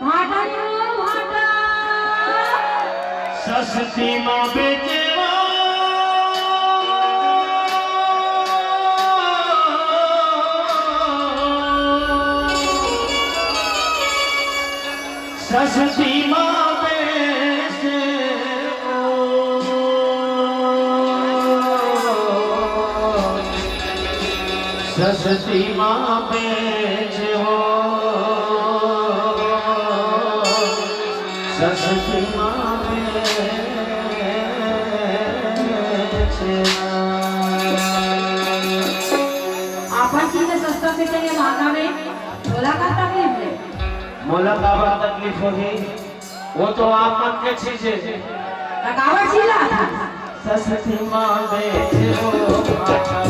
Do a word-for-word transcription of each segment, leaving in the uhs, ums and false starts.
भाटा लो भाटा। सस्ती माँ बेचे वो। सस्ती माँ बेचे वो। सस्ती माँ बेचे वो। सस्ती माँ बेचे वो। अपन चीज सस्ता से कहीं महंगा में, मोला का तकलीफ है? मोला काबर तकलीफ होही? वो तो आप मन के चीज है। त काबर चिल्लात हस? सस्ती माँ बेचे वो भाटा।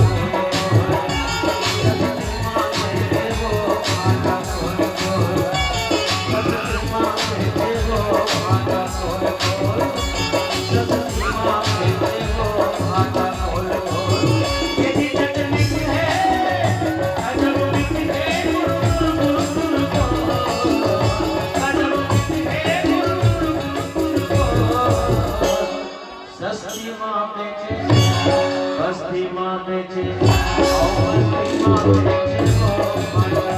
सस्ती माँ बेचे, सस्ती माँ बेचे, ओ सस्ती माँ बेचे, ओ माता।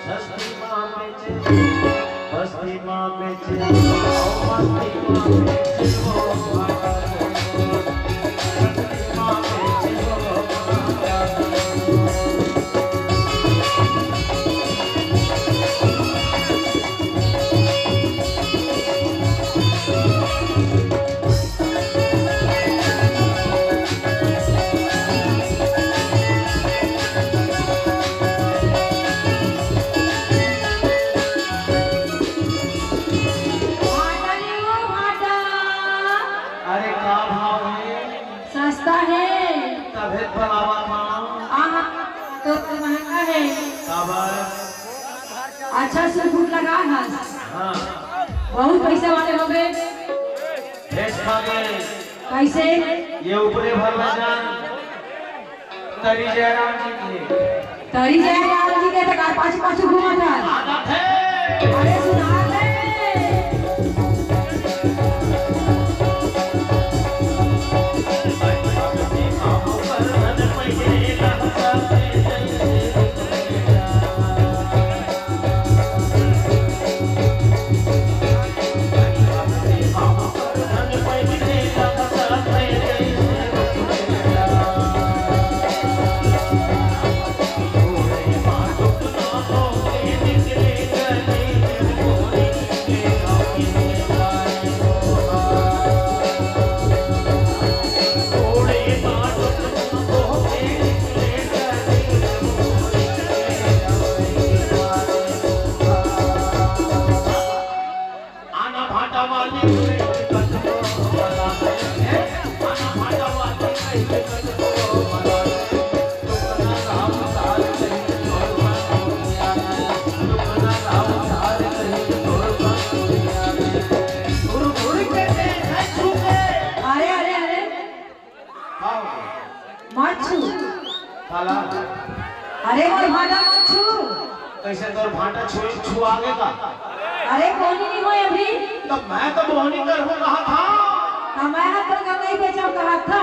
सस्ती माँ बेचे, सस्ती माँ बेचे, ओ सस्ती माँ बेचे, ओ माता। भाटा ले वो भाटा। अरे का भाव है? सस्ता है। तभे तो बलावत हँव। आहा, तो महंगा है। काबर? अच्छा सुरबुट लगा हस। हाँ। बहुत पैसे वाले हो गए। भेज खा गए। कैसे? ये ऊपरे भर में जान। तरी जयराम जी की। तरी जयराम जी के तो घर पाछू पाछू घूमत हस। आदत है। अरे सुना दे। आना भाटा वाली, आना भाटा वाली। अरे, अरे, अरे। का हो गया? मत छू। काला? अरे, मोर भाटा मत छू। कैसे तोर भाटा छुए, छुआ गे का? अरे, बोहनी नहीं होय अभी। तो मैं तो बोहनी करहूँ कहा था। तो मैं तो गंगई बेचम कहा था।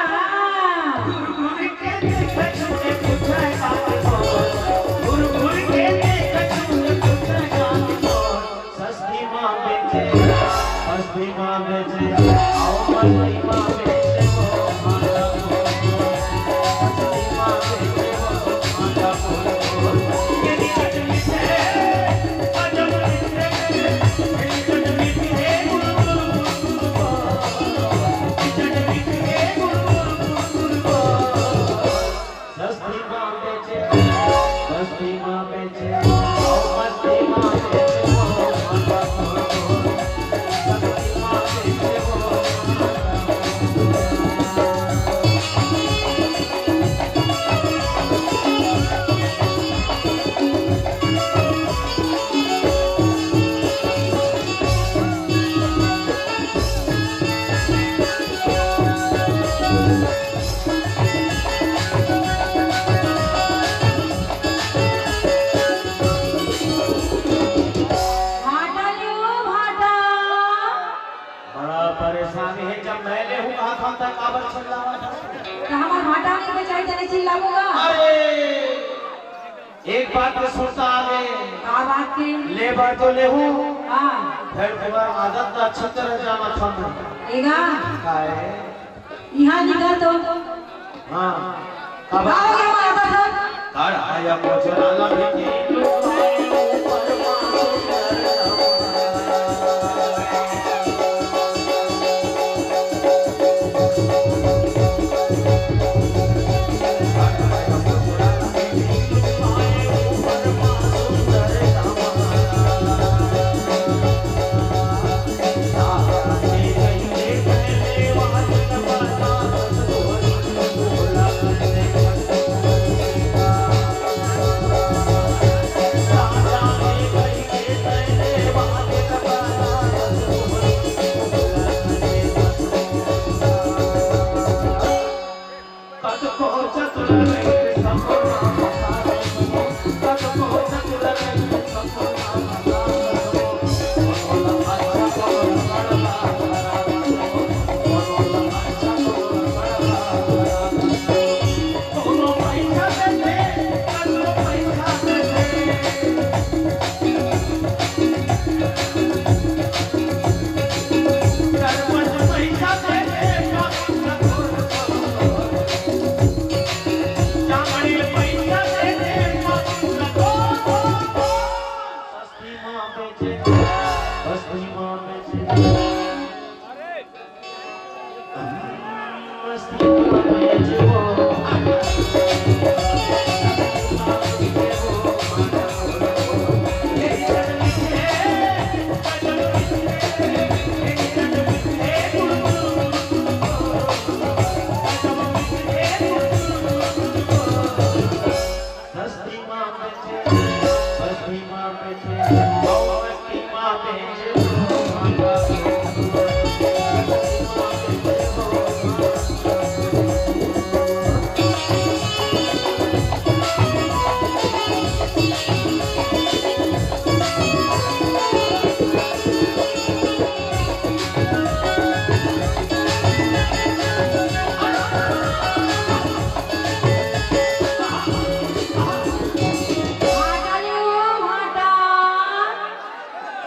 सस्ती माँ बेचे, सस्ती माँ बेचे, आओ सस्ती माँ बेचे, ओ माता। सस्ती माँ बेचे, ओ माता। सस्ती माँ बेचे, सस्ती माँ बेचे, ओ सस्ती माँ बेचे, ओ माता। सस्ती माँ बेचे, ओ माता। बात के सुरता आगे। का बात के? ले बर तो लेहूं। हाँ। फेर तुम्हार आदत ला अच्छी तरह जानत हंव। एगा। काहे? इहाँ निकल तो। हाँ। का का हो गया हमारा आदत? कढ़ाया मोजरा लगी।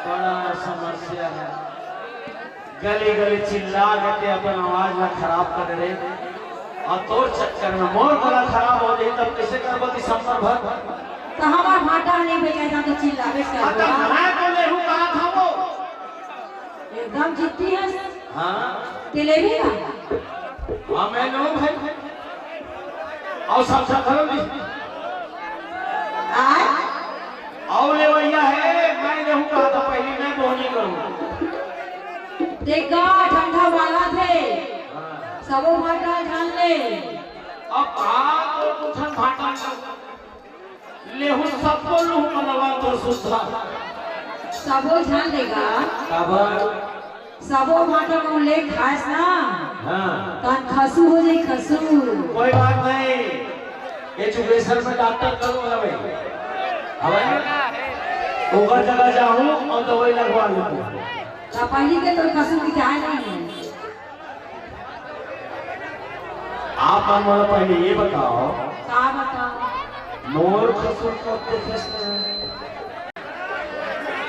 बड़ा समस्या है। गली गली चिल्ला के ते अपन आवाज ला खराब कर दे। अउ तोर चक्कर में मोर गला खराब हो जाही, तब कइसे करबो दिसंबर भर? त हमर भांटा नहीं भैया, जा तो चिल्लाबे से अब करबो। मैं तो लेहू कहा था वो। एकदम जिद्दी है। हाँ। ते लेबे ना? हाँ, मैं लूँ भाई। अउ सब सब करो भी। आय? अउ लेवइया हे, मैं लेहूं कहा था, पहिली मैं बोनी करूं। देखा, ठंडा वाला थे। हाँ। सबो भांटा झन ले। अब का तो कुछ भांटा लेहूं, सबो लूहूं मनवा तो सुधा। सबो झन लेगा। काबर? सबो भांटा में ले खास ना, हाँ। तहां खसू हो जाई, खसू। कोई बात नहीं, एजुकेशन में डॉक्टर करो हवे, हवे, ओकर जगह जाहूं अउ दवाई लगवा लूं। त पहिली के तो खसू की चाय नहीं है। आप मन मोला पहिली ये बताओ, का बताओ? मोर खसू कब देखे?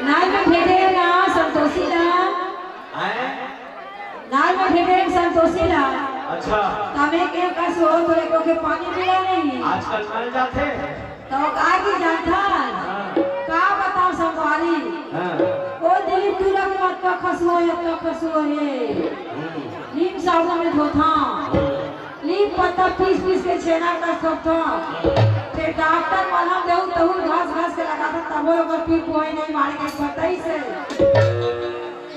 नाल में भेजे ना संतोषी ला। हैं? नाल में भेजे संतोषी ला। अच्छा। तमे के कस हो, तोरे को के पानी मिला नहीं। आजकल नल जाथे। तो का की जानता? हाँ। का बताओ संगवारी? हाँ। ओ दिलीप तुरंत मत का खसुआ है, का खसुआ है। हम्म। नीम साबुन में धोथा। हम्म। नीम पत्ता पीस पीस के छेना का सब था। फिर डॉक्टर मलहम देहू तहू घास घास के लगा था, तबो ओकर पीर कोई नहीं मारे के पता ही से।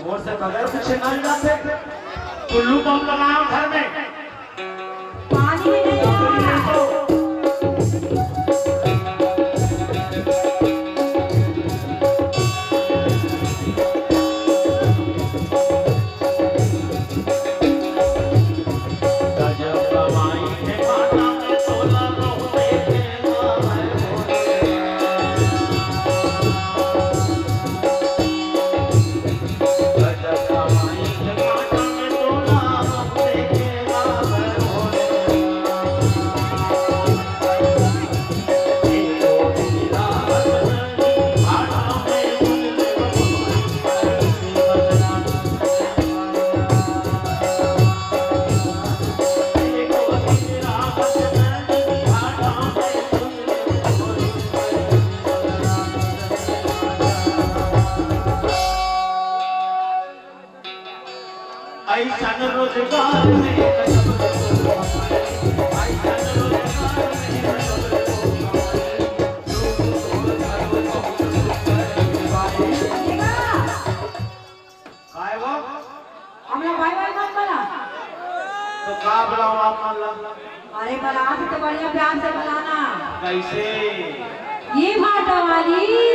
मोर से बगैर कुछ ना जाते। टुल्लू पंप लगाओ घर में। पानी भी नहीं आ रहा। अइसन रोजगार नहीं, अइसन रोजगार नहीं। काय वो? हमला भाई भाई मत बना। तो का बुलाओ आप मन ला? अरे बना भी तो बढ़िया प्यार से बनाना। कैसे? ये भाटा वाली।